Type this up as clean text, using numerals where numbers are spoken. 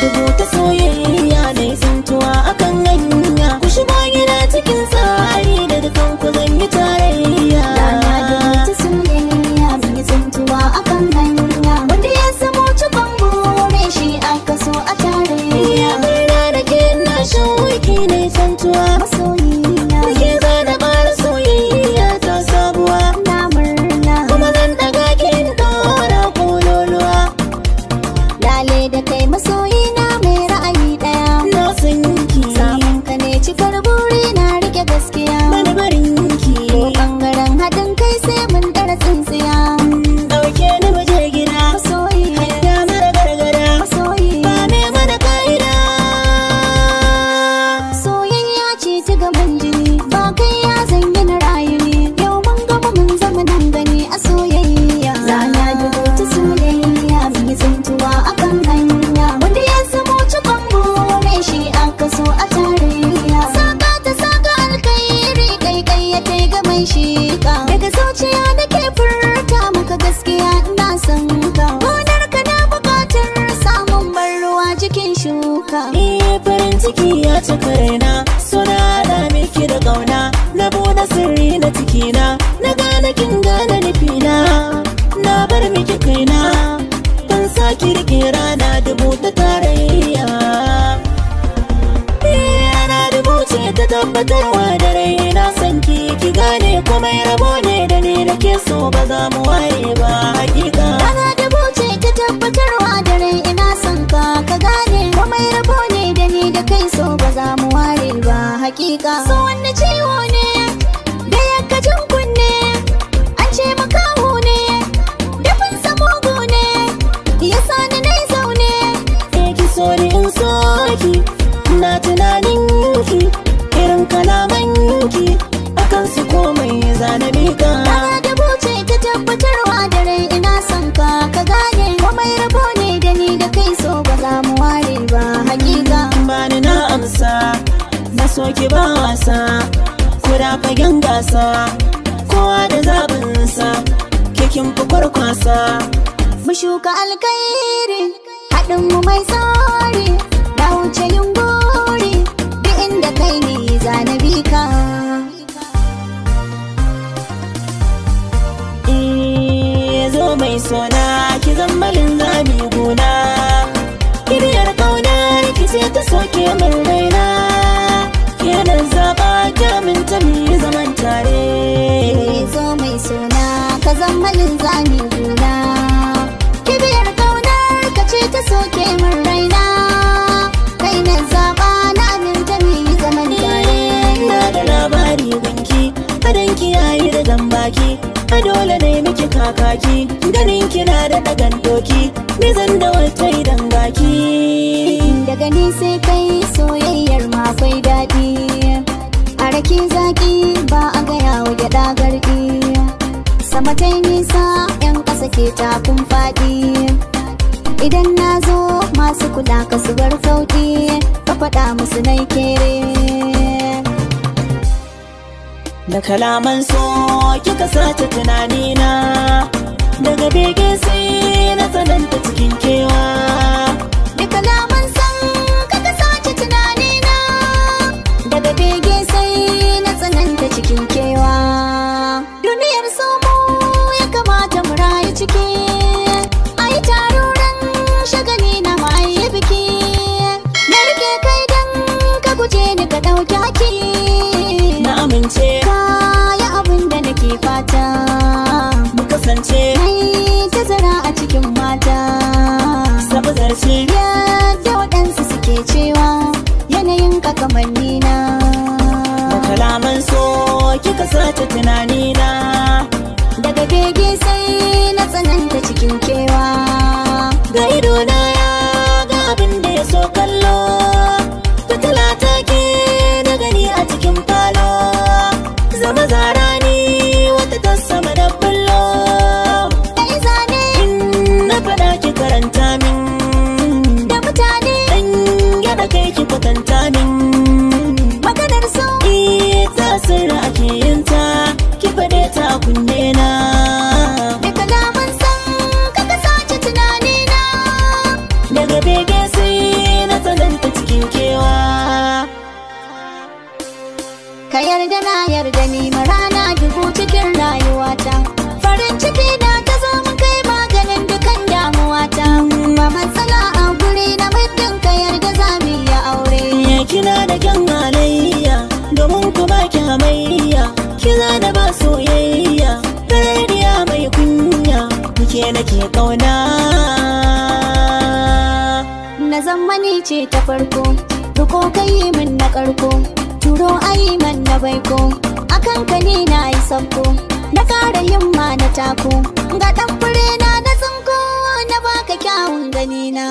dubu ta soyayya na yi tsintuwa akan hanya. Ku shigo gida cikin tsari da dukan ku zan yi tarayya. Rana dubu ta soyayya mun yi tsintuwa akan hanya. Wanda ya samu cikon bure shi aka so a tarayya. Murna da ke na shauki na yi tsintuwa. Masoyina Da ke zana ƙara soyayya ta sabuwa. na murna. Kuma zan ɗaga ki in ɗora ƙololuwa. Lale da kai masoyina mai ra'ayi ɗaya. Na san ki. Samun ka ne cikar buri na rike gaskiya. Bani barin ki. Ko ɓangaren haɗin kai sai mun ɗara tsintsiya. Ɗauke ni mu je gida. Masoyi, Hanya mara gargada. masoyi. Ba me mana ka'ida. Soyayya ce ta gaban jini, ba kai ya zanyi na rayu ne. Yau mun gama mun zama dangane a soyayya. Rana dubu ta soyayya mun yi tsintuwa akan hanya. Wanda ya samo cikon bure shi aka so a tarayya. Saka ta saka alkhairi kai kai ya kai ga mai shika. Daga zuciya nake furta maka gaskiya ina son ka. Gonar ka na bukatar samun ban ruwa jikin shuka. Eh, farin ciki ya cika raina. Suna da miki da ƙauna. Na buɗe sirri na cikina. Na gane kin gane nufina. Na bar miki kaina. Ban saki rike rana dubu ta tarayya. Eh, rana dubu ce ta tabbatarwa da raina san ki. Ki gane komai rabo ne da ni da ke so ba za mu ware ba hakika. Rana dubu ce ta tabbatarwa da rai ina son ka ka gane komai rabo ne da ni da kai so ba za mu ware ba hakika. So wani ciwo ne da ya kajin kunne an ce makaho ne dafin mugu ne ya sani na zaune. Eh, ki so ni in so ki, na tunanin ki, irin kalaman ki, akan su komai zana mika. Rana dubu ce ta tabbatarwa da rai ina son ka ka gane komai rabo ne da ni da kai so ba za mu ware ba hakika. Bani na amsa, na so ki ba wasa, kuda fagen gasa, kowa da zabinsa, ke kin fi kwarkwasa. Mu shuka alkhairi, haɗin mu mai tsari, na wuce yin gori, duk inda kai ne zanabi ka. Eh, zo mai sona ki zammalin zami gona. Kibiyar ƙaunar ki ce ta soke min raina. Kenan zaɓa jamin ta mu yi zaman tare. Zo mai sona, ka zammalin zani gona. Kibiyar ƙaunar ka ce ta soke min raina, kai na zaɓa na aminta mu yi zaman tare. Na da labari gunki, adanki yayi da zambaki. A dole ne miki kakaki, ganin kina da ɗagan doki. Nizan da wata idan gaki. Daga ni sai kai soyayyar ma akwai daɗi. A rake zaki ba a gaya wa gyaɗa garɗi. Sama ta yi nisa 'yan ƙasa ke takun faɗi. Idan na zo masu kula ka su bar sauƙi, ka faɗa musu nai kere. Da kalaman so kika sace tunanina. Daga bege sai na tsananta cikin kewa. Da kalaman san ka ka sace tunanina. Daga bege sai na tsananta cikin kewa. Duniyar somo ya kamata mu rayu ciki. Ai taro ran shagali na mu ayi biki. Na rike kai dan ka guje ni ka ɗauki haki. Na amince Kaya abin da nake fata. mu kasance Mai tazara a cikin mata. sabu zarce. Yadda waɗansu suke cewa yanayin ka kamanni na. Da kalaman so kika sace tunanina. Daga bege sai na tsananta cikin kewa. Ga idona ya ga abin da ya so kallo. Fitila ta ke na gani a cikin falo. Zama zara ni wata ta sama da bullo. Kai zane In na faɗa ki karanta min. da mutane Dan gyaɗa kai ki kwatanta min. maganar so. Ita sirri ake yin ta, ki faɗe ta a kunne na. Da kalaman san ka ka sace tunanina. Daga bege sai Ka yarda na yarda ni marana dubu cikin rayuwata. Farin ciki na ta zo mun kai maganin dukan damuwata. Ba matsala a guri na muddin ka yarda za mu yi aure. Ya kina da kyan halayya, domin ku ba ki hamayya, kina da ba soyayya, farariya mai kunya, nike nake kauna. Na zamani ce ta farko, riko kai min na karko, turo ayi man na baiko, akan ka ni na yi sabko, na kara himma na tako, ga dan fure na na tsinko, na baka kyawun gani na.